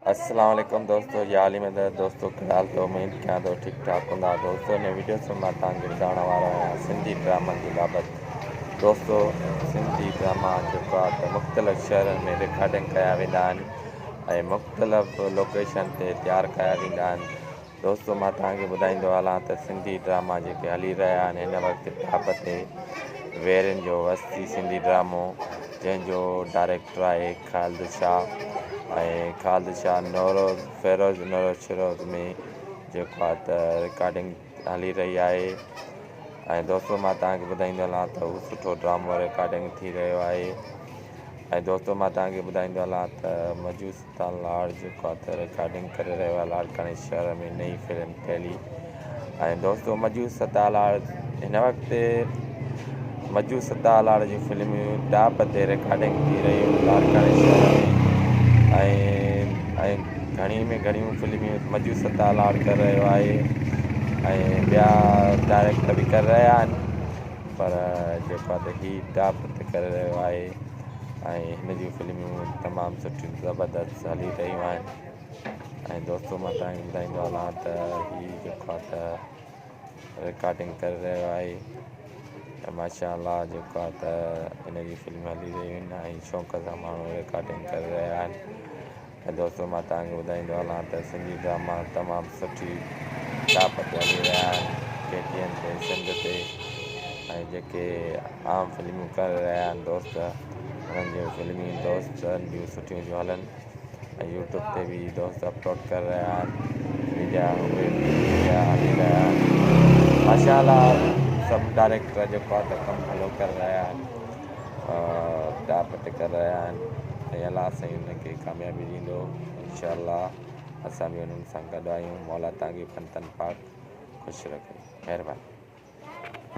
السلام عليڪم دوستو يا علي مدد دوستو ڪهڙا حال اٿو اميد ڪيان ٿو ٺيڪ ٺاڪ هوندا دوستو هن ويڊيو ۾ مان توهان کي ٻڌائڻ وارو آهيان سنڌي ڊرامن جي بابت دوستو سنڌي ڊراما جيڪو آهي ته مختلف شهرن ۾ رڪارڊنگ ڪيا ويندا آهن ۽ مختلف لوڪيشن تي تيار ڪيا ويندا آهن دوستو مان توهان کي ٻڌائيندو هلان ته سنڌي ڊراما جيڪي هلي رهيا آهن هن وقت ٽاپ تي ويرين جو وستي سنڌي ڊرامو جنهن جو ڊائريڪٽر آهي خالد شاهه ۽ خالد شاهه نوروز فيروز نوروز شروز ۾ جيڪو آهي ته رڪارڊنگ هلي رهي آهي ۽ دوستو مان توهان کي ٻڌائيندو هلان ته هو سٺو ڊرامو رڪارڊنگ ٿي رهيو آهي ۽ دوستو مان توهان کي ٻڌائيندو هلان ته مجوس تان لاڙ جيڪو آ ته رڪارڊنگ ڪري رهيو آهي لاڙڪاڻي شهر ۾ نئين فلم ٽيلي ۽ دوستو مجو ستا لاڙ هن وقت مجو ستا لاڙ جون فلمون ٽاپ تي رڪارڊنگ ٿي رهيون لاڙڪاڻي شهر ۾ ۽ ۽ گهڻي ۾ گهڻيون فلمون مجو ستا لاڙ ڪري رهيو آهي ۽ ٻيا ڊائريڪٽر به ڪري رهيا آهن پر جيڪو آ ته هي ٽاپ تي ڪري رهيو آهي ۽ هن جون فلمون تمام سٺيون زبردست هلي رهيون آهن ۽ دوستو مان توهان کي ٻڌائيندو هلان ته هي جيڪو آهي ته رڪارڊنگ ڪري رهيو آهي ۽ ماشاء الله جيڪو آهي ته هن جون فلمون هلي رهيون آهن ۽ شوق سان ماڻهو رڪارڊنگ ڪري رهيا آهن ۽ دوستو مان توهان کي ٻڌائيندو هلان ته سنڌي ڊراما تمام سٺي ٽاپ تي هلي رهيا آهن ڪي ٽي اين تي سنڌ تي ۽ جيڪي عام فلمون ڪري رهيا آهن دوست انهن جون فلمون دوستن جون سٺيون ٿيون هلن ۽ يوٽيوب تي به دوست اپلوڊ ڪري رهيا آهن ويڊيا اهي به ويڊيا هلي رهيا آهن ماشاء الله سڀ ڊائريڪٽر جيڪو آهي ته ڪم ڀلو ڪري رهيا آهن ٽاپ تي ڪري رهيا آهن ۽ الله سائين انهن کي ڪاميابي ڏيندو انشاء الله اسان به انهن سان گڏ آهيون مولا توهان کي پنتن پاڪ خوش رکي مهرباني.